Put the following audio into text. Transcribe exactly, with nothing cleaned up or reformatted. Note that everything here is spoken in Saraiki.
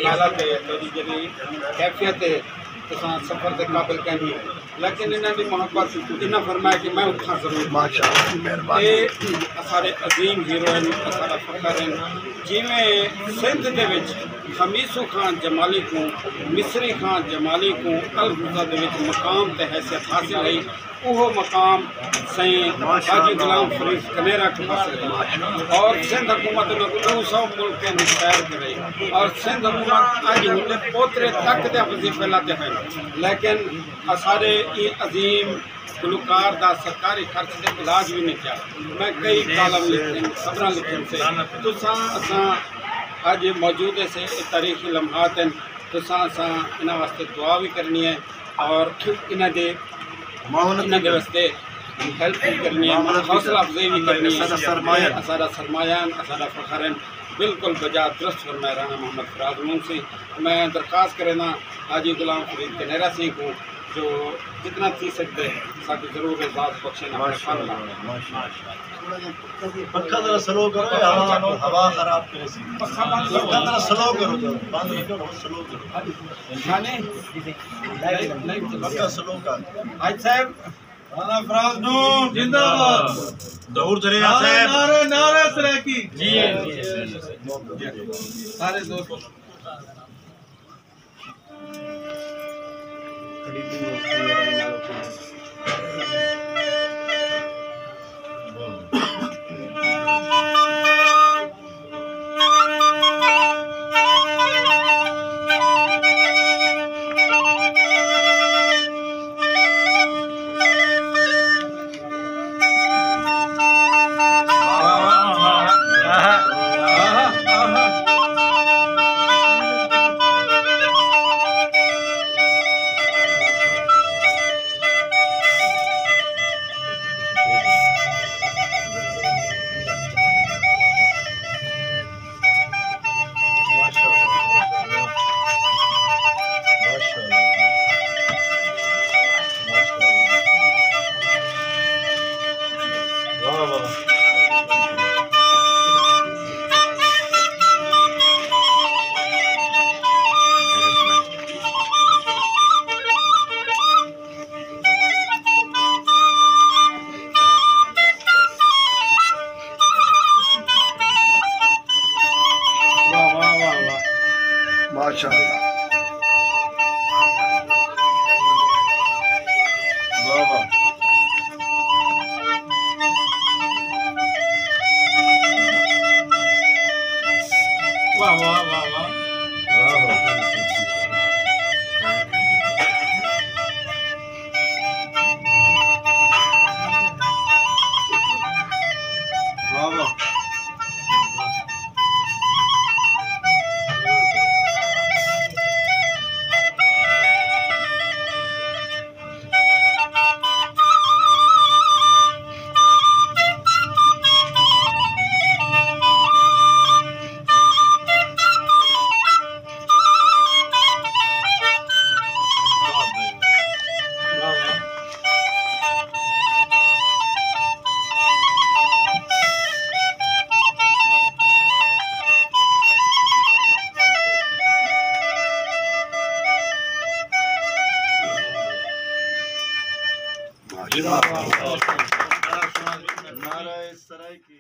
حالت ہے، تیݙی جیڑھی کیفیت ہے، تساں سفر دے قابل کائنی، لیکن انہاں دی محبت، انہاں فرمایا کہ میں اتھاں ضرور۔ ماشاءاللہ، مہربانی۔ اے اساݙے عظیم ہیرو ہن، اساݙا فخر ہن۔ جیویں سندھ دے وچ خمیسو خان جمالی کوں، مصری خان جمالی کوں الغزہ دے وچ مقام تے حیثیت حاصل ہئی، اوہو مقام سئیں حاجی غلام فرید کنیرہ کوں حاصل ہے اور سندھ حکومت انہاں کوں ݙو سو ملکیں دی سیر کرائی اور سندھ حکومت اڄ ہݨ پوترے تک دے وظیفے لاتے ہیں، لیکن اساݙے ایں عظیم گلوکار دا سرکاری خرچ تے علاج وی نہیں کیا۔ میں کئی کالم لکھن، خبراں لکھن سے، تساں اساں اڄ موجود ہے سے، اے تاریخی لمحات ہیں، تساں اساں انہاں واسطے دعا وی کرنی ہے اور انہاں دے معاونت انہاں دے واسطے ہیلپ وی کرنی ہے، معاونت وی حوصلہ افزائی وی کرنی ہے۔ اساݙا سرمایہ۔ اساݙا سرمایہ ہن، اساݙا فخر ہن۔ بالکل بجا درست فرمایا رانا محمد فراز مونسی۔ میں درخواست کرینداں حاجی غلام فرید کنیرہ سئیں کوں جو جتنا تھی سڳدے ساکوں ضرور اعزاز بخشن اپݨے فن نال۔ ماشاءاللہ، ماشاءاللہ۔ پکھا ذرا سلو کرو، یہ ہوا، ہوا خراب کرے سی۔ پکھا بند کرو۔ پکھا ذرا سلو کرو، ذرا بند نہیں کرو، سلو کرو۔ پکھا سلو کر۔ حاج صاحب، رانا فراز نون زندہ باد۔ ظہور دریا نعرے، صاحب۔ نعرے، نعرے سرائیکی۔ جی، جی۔ سارے دوست۔ واہ، واہ، واہ، واہ۔ ماشاءاللہ۔ واہ، واہ۔ واہ، واہ، واہ، واہ۔ واہ، واہ۔ واہ، واہ۔ نعرہ سرائیکی۔